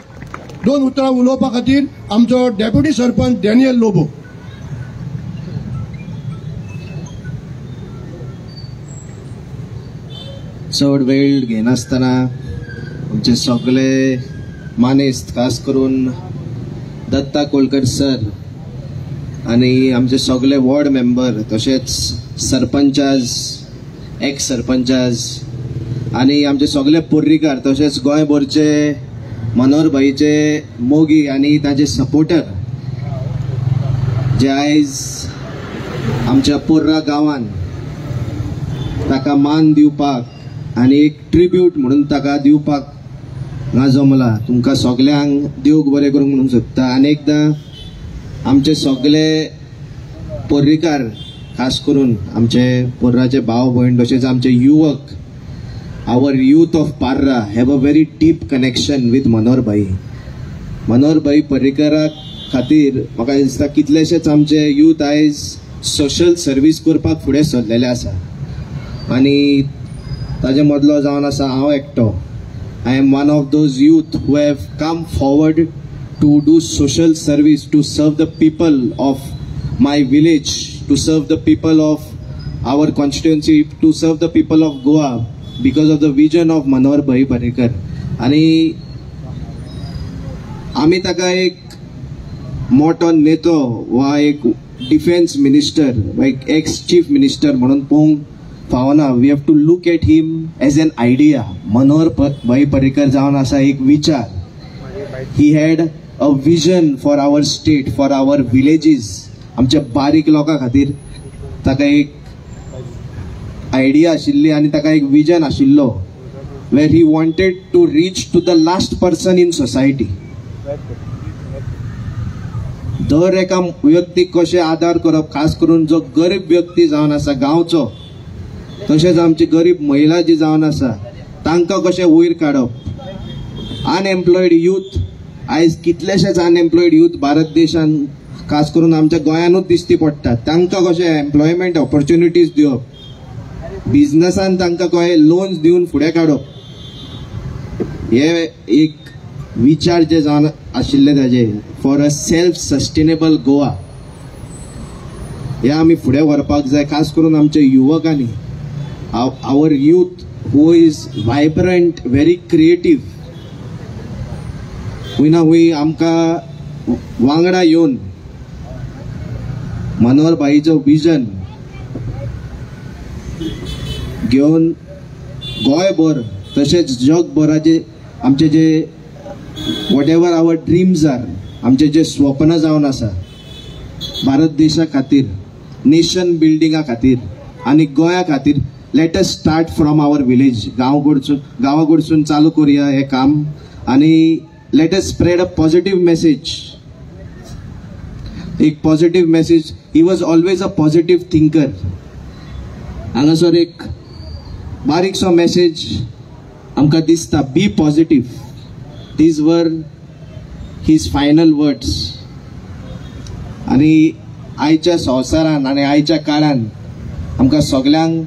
दोन उतरां उलोवपा खातीर आमचो डेप्युटी सरपंच डॅनियल लोबो. चड वेळ घेनासतना आमचे सगळे मानेस्त, खास करून दत्ता कोलकर सर आनी आमचे सगळे वॉर्ड मेंबर, तशेंच सरपंचाज, एक्स सरपंचाज आनी आमचे सगळे पर्रीकार, तशेंच गोंयभरचे मनोहरभाईचे मोगी आनी ताचे सपोर्टर जे आयज आमच्या पोर्रा गांवान ताका मान दिवपाक आनी एक ट्रिब्यूट म्हणून ताका दिवपाक हांगा जमला. तुमकां सगल्यांक देव बरें करूंक म्हणूंक सोदता. आनी एकदां आमचे सगळे पर्रीकार, खास करून आमचे पोर्राचे भाव भयण, तशेंच आमचे युवक, our youth of Parra have a very deep connection with Manohar Bhai. Manohar Bhai पर्रीकरा खातीर म्हाका दिसता कितलेशेच आमचे यूथ आयज सोशल सर्वीस करपाक फुडें सरलेले आसा आनी ताजे मदलो जावन आसा हांव एकटो. I am one of those youth who have come forward to do social service, to serve the people of my village, to serve the people of our constituency, to serve the people of Goa because of the vision of Manohar Bhai Parrikar. आनी आमी ताका एक मोटो नेतो वा एक defence minister वा एक एक्स चीफ मिनिस्टर म्हणून पळोवंक फावना. We have to look at him as an idea. Manohar Bhai Parrikar जावन आसा एक विचार. He had a vision for our state, for our villages. आमच्या बारीक लोकां खातीर ताका एक आयडिया आशिल्ली आनी ताका एक विजन आशिल्लो where he wanted to reach to the last person in society. दर एका व्यक्तीक कशें आदार करप, खास करून जो गरीब व्यक्ती जावन आसा गांवचो, तशेंच आमची गरीब महिला जी जावन आसा तांकां कशें वयर काडप. अनएम्प्लॉयड यूथ, आयज कितलेशेच अनएम्प्लॉयड यूथ भारत देशान, खास करून आमच्या गोंयानूच दिश्टी पडटात. तांकां कशें एम्प्लॉयमेंट ऑपॉर्च्युनिटीज दिवप, बिजनसान तांकां कशें लोन्स दिवन फुडें काडप, हे एक विचार जे जावन आशिल्ले ताजे for a self sustainable Goa, हे आमी फुडें व्हरपाक जाय. खास करून आमच्या युवकांनी, our youth who is vibrant, very creative, खंय ना खंय आमकां वांगडा येवन मनोहर भाईचो विजन घेवन गोंयभर तशेंच जगभराचे आमचे जे whatever our dreams are, आमचे जे स्वप्न जावन आसा भारत देशा खातीर, नेशन बिल्डिंगा खातीर आनी गोंया खातीर, let us start from our village. गांवा कडसून चालू करुया हें काम आनी let us spread a positive message. एक positive message. He was always a positive thinker. हांगासर एक बारीकसो मॅसेज आमकां दिसता, be positive. These were his final words. आनी आयच्या संवसारान आनी आयच्या काळान आमकां सगल्यांक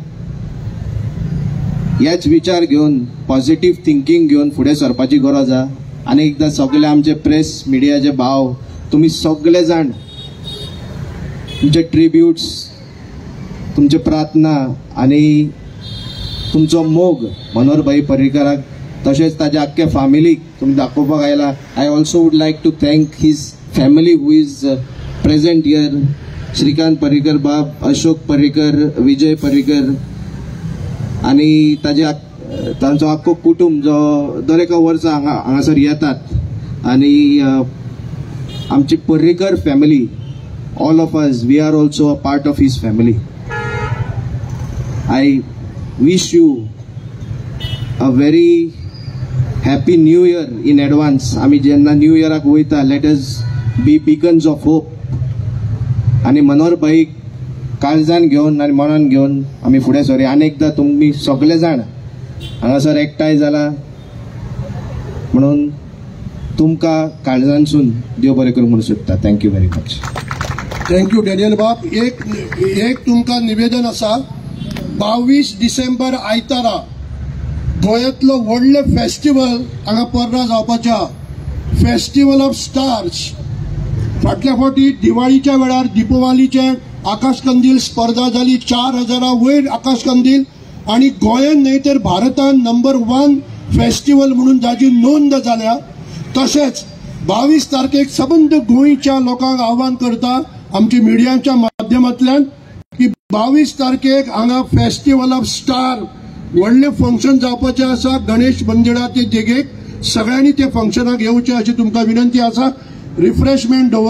हेच विचार घेवन, पॉझिटीव थिंकींग घेवन फुडें सरपाची गरज आसा. आनी एकदां सगळे आमचे प्रेस मिडियाचे भाव, तुमी सगळे जाण तुमचे ट्रिब्युट्स, तुमचे प्रार्थना आनी तुमचो मोग मनोहर भाई पर्रीकराक तशेंच ताच्या आख्ख्या फॅमिलीक तुमी दाखोवपाक आयला. I also would like to thank his family who is present here, Shrikant Parrikar बाब, अशोक पर्रीकर, विजय पर्रीकर आनी ताजे तांचो आख्खो कुटुंब जो दर एका वर्सा हांगासर येतात. आनी आमची Parrikar family, all of us, we are also a part of his family. I wish you a very happy new year in advance. आमी जेन्ना न्यू इयराक वयता, let us be beacons of hope. आनी मनोहर भाईक काळजान घेवन आनी मनान घेवन आमी फुडें सरी. आनी एकदां तुमी सगळे जाण हांगासर एकठांय जाला म्हणून तुमकां काळजानसून देव बरें करूं म्हणून सोदता. Thank you very much. Thank you Daniel बाब. एक एक तुमकां निवेदन आसा, 22 डिसेंबर आयतारा गोंयांतलो व्हडलें फेस्टिवल हांगा पर्रा जावपाचें आहा, फेस्टिवल ऑफ स्टार्स. फाटल्या फावटी दिवाळीच्या वेळार दिपवालीचे आकाशकंदील स्पर्धा जाली, 4000 वयर आकाशकंदील आनी गोंयांत न्हय तर भारतान नंबर 1 फेस्टिवल म्हणून जाची नोंद जाल्या. तशेंच 22 तारखेक सबंद गोंयच्या लोकांक आव्हान करता आमच्या मिडियाच्या माध्यमांतल्यान की 22 तारखेक हांगा फेस्टिवल ऑफ स्टार व्हडलें फंक्शन जावपाचें आसा गणेश मंदिराचे देगेक. सगळ्यांनी ते फंक्शनाक येवचें अशी तुमकां विनंती आसा. रिफ्रेशमेंट दवर.